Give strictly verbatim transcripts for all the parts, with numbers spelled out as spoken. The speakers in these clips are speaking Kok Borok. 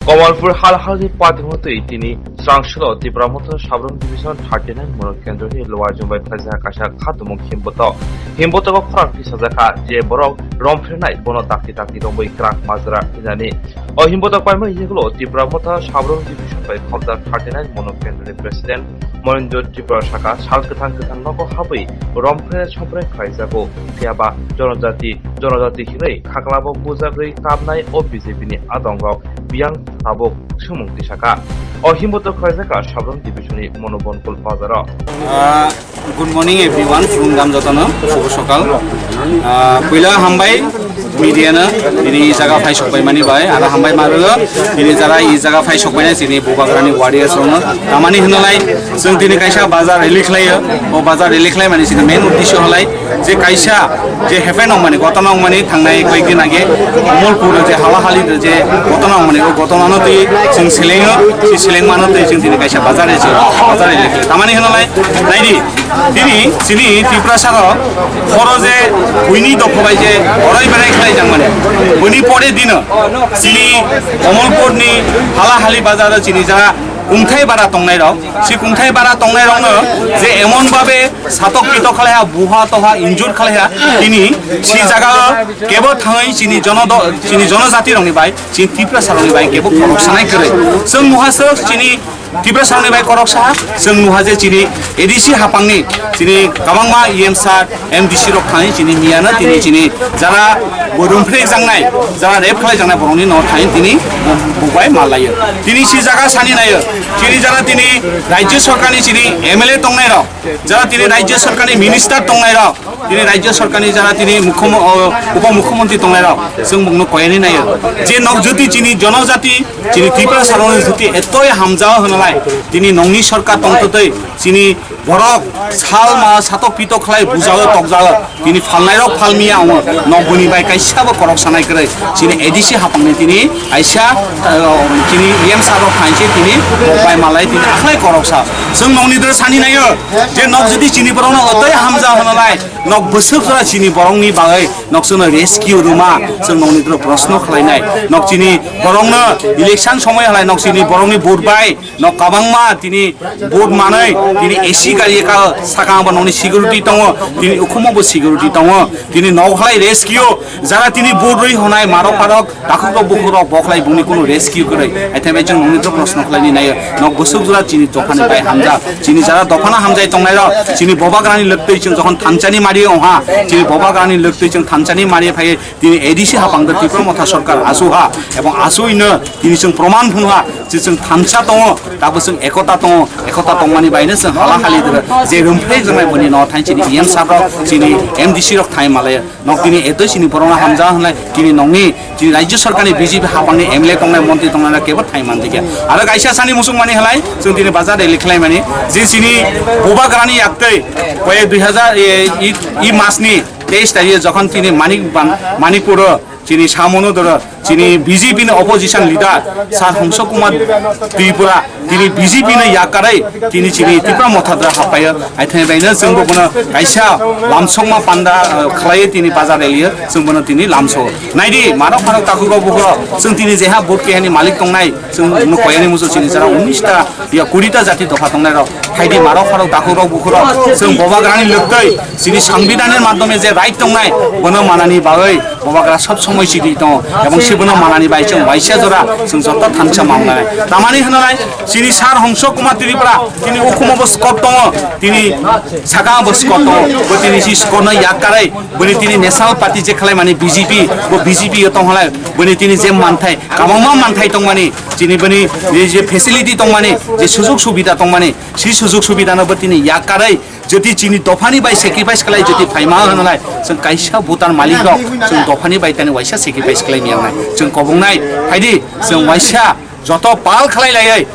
Kamalpur hal halni pathwngwi twi tini swrang salo Tipra Motha Sabram Division thirty nine Mono Kendroni Lower Jumbai khlaijak kaisa khatumung himbotok. Himbotogo khorang tisajakha je borok romphrenai bono dakti dakti romwi kwrak majra hinani. O himbotok paima yagulo Tipra Motha Sabram Division bai khobjak thirty nine Mono Kendroni President Monindra Tripura saka sal kwthang kwthang nogo habwi romphre somphre khlaijago. Phiya ba jonojati, jonojati hinwi khaklabo bujakrwi kabnai o B J P ni adongrok biyang tabuk swngmung tisaka. O himbotok khlaijaka Sabram Division ni Monobonkul bazaro. Ah, good morning everyone, phulwng gam jotono, subh sokal. Ah, puila hambai. Media no tini jaga phai sokpai mani bai, aro hambai ma rwgo tini jara i jaga phai sokpai nai chini Bubagrani warriors rokno. Tamani hwnalai chwng tini kaisa bazar rally khlaio, o bazar rally khlai mani chini main uddesho halai je kaisa je happen wng mani, gotona wng mani thangnai koyekdin age Kamalpur je hala hali je gotona wng mani, o gotona no twi chwng selengo, si seleng mano twi chwng tini kaisa bazar rally, bazar rally khlai. Tamani hwnalai naidi, tini chini Tiprasa rok horo je buini dopha bai je orai berai khlai jang mani. Buini pore dino chini Kamalpur ni hala hali bazar o chini jaga kungthai bara tongnai rok, si kungthai bara tongnai rok no je emon babe satok pitok khlai ha, buha toha injure khlai ha, tini si jaga o kebo thangwi chini jono do-, chini jonojati rok ni bai, chini Tiprasa rok ni bai kebo khorok sanai kwrwi. Chwng nuha swk chini Tiprasa ni bai koroksa, chwng nuha je chini A D C hapangni chini kwbangma E M sir, M D C rok thani chini miyano tini chini jara bo romphre jangnai, jara rape khlai jangnai borokni no thani tini bo-, bo bai mal laio. Tini si jaga sani naio, chini jara tini Rajya Sarkarni chini M L A tongnai rok, jara tini Rajya Sarkarni minister tongnai rok, tini Rajya Sarkarni jara tini mukhyamo-, o, Upo Mukhyamantri tongnai rok, chwng bokno koyani naio. Je nok jodi chini jonojati, chini Tiprasa rokni jodi etoi hamjao hwnalai, tini nokni sarkar tongtotoi, chini borok salma satok pitok khlai bujao tokjao, tini phalnai rok phalmiya amo, nok boni bai kaisa bo korok sanai kwrwi, chini A D C hapangni tini kaisa, o, chini E M sir rok phainse tini bai malai tini akhlai koroksa. Chwng nokni dro sani naio, je nok jodi chini borokno otoi hamjao hwnalai, nok bwswk jora chini borokni bagwi nok chwngno rescue rwma, chwng nokni dro proshno khlainai. Nok chini borokno election somoi halai nok chini borokni vote bai nok kwbangma tini vote manwi tini A C gari ka saka bo nokni security tongo, tini ukhumo bo security tongo, tini nok halai rescue jara tini vote rwi honai marok parok Takhukrok bukhukrok bo khlai bungni kunu rescue kwrwi. Aithai bai chwng nungni to proshno khlaini naio. Nok bwswk jora chini dophani bai hamjak. Chini jara dophano hamjai tongnai rok. Chini bobagrani lwktwi chwng jokhon thansani mari ongha. Chini bobagrani lwktwi chwng thansani mari phai tini A D C hapang do Tipra Motha Sarkar asu ha. Ebong asu ino tini chwng proman phunu ha. Chwng thansa tongo. Tabuk chwng ekota tongo. Ekota tongmani baino chwng hala hali dwro. Je rwmphai wngnai boni no thang chini E M sir rok, chini M D C rok thai malai. Nok tini etoi sini borokno hamjak hwnlai, tini nokni, tini Rajya Sarkarni B J P hapangni M L A tongnai, montri tongnai kebo thai manjak ya. Aro kaisa sani musuk mani hwnlai, chwng tini bazar rally khlai mani, je chini bubagrani yaktwi, koyek dui hazar, e, i, i masni teis tarikh jokhon tini Manik ban, Manikpuro, chini Samono doro, chini B J P ni opposition leader Sir Hongso Kumar Tripura, tini B J P no yakarwi tini chini Tipra Motha dra hapaiyo. Aithai baino chwngbo bono kaisa lamsokma panda, eh, khlaiwi tini bazar rally-o chwng bono tini lamso. Naidi, marok pharok takhuk rok bukhuk rok, chwng tini jeha vote kehani malik tongnai, chwng no koyani muchung chini jora unis ta ya kuri ta jati dopha tongnai rok. Phaidi marok pharok takhuk rok bukhuk rok, chwng bobagrani lwktwi chini sambidhanni madhyome je right tongnai, bono manani bagwi bobagra sob somoi sidi tongo. Ebong se bono manani bai chwng waisa jora chwng joto thansa mamnai. Tamani hwnalai chini Sir Hongso Kumar Tripura, tini ukhumo bo skot tongo, tini saka bo skot tongo. Bo tini si skot no yak karai, boni tini National Party je khlai mani B J P, bo B J P yo tong halai, boni tini je manthai, kabangma manthai tongmani, chini boni je facility tongmani, je sujug subida tongmani, si sujug subida no bo tini yak karai, jodi chini dophani bai sacrifice khlai jodi phaima hwnalai, chwng kaisa voter malik rok, chwng dophani bai tani waisa sacrifice khlai miya wngnai. Chwng kobongnai, phaidi, chwng waisa joto pal khlai laiwi,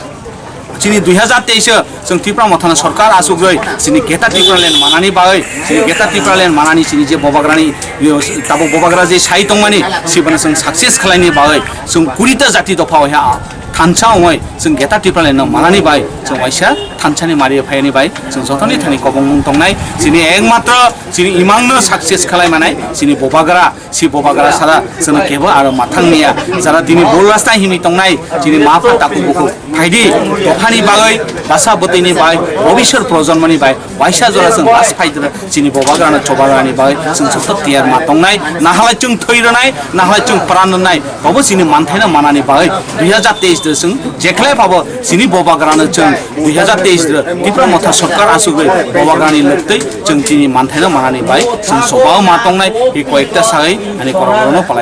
chini dui hazar teis o chwng Tipra Mothano sorkar achukrwi, chini Greater Tipraland manani bagwi, chini Greater Tipraland manani chini je bobagrani, yo, tabuk bobagra je sai tongmani, sibano chwng success khlaini bagwi, chwng kuri ta jati dopha waiha, Thansa wngwi chwng Greater Tipraland no manani bai chwng waisa thansani mari phaiyani bai chwng jotoni thani kobong mung tongnai. Chini ekmatro chini imang no success khlai manai chini Bubagra, si Bubagra sara chwngno kebo aro mathang niya. Jara tini bol rasta himwi tongnai chini ma pha taku buku phaidi dophani bagwi, basa bwtwini bai, bobisor projonmoni bai waisa jora chwng ras phaidra chini Bubagrano choba rani bagwi chwng joto tiyar ma tongnai. Nahalai chwng thwi rwnai, nahalai chwng pran rwnai, tobo chini manthaino manani bagwi dui hajar teis de chwng jekhlai phabo chini Bubagrano chwng dui hajar teis de Tipra Motha Sorkar asugwi Bubagrani loktwi chwng chini manthaino manani bai chwng sobao ma tongnai. I koyekta sagwi ani korokno palai.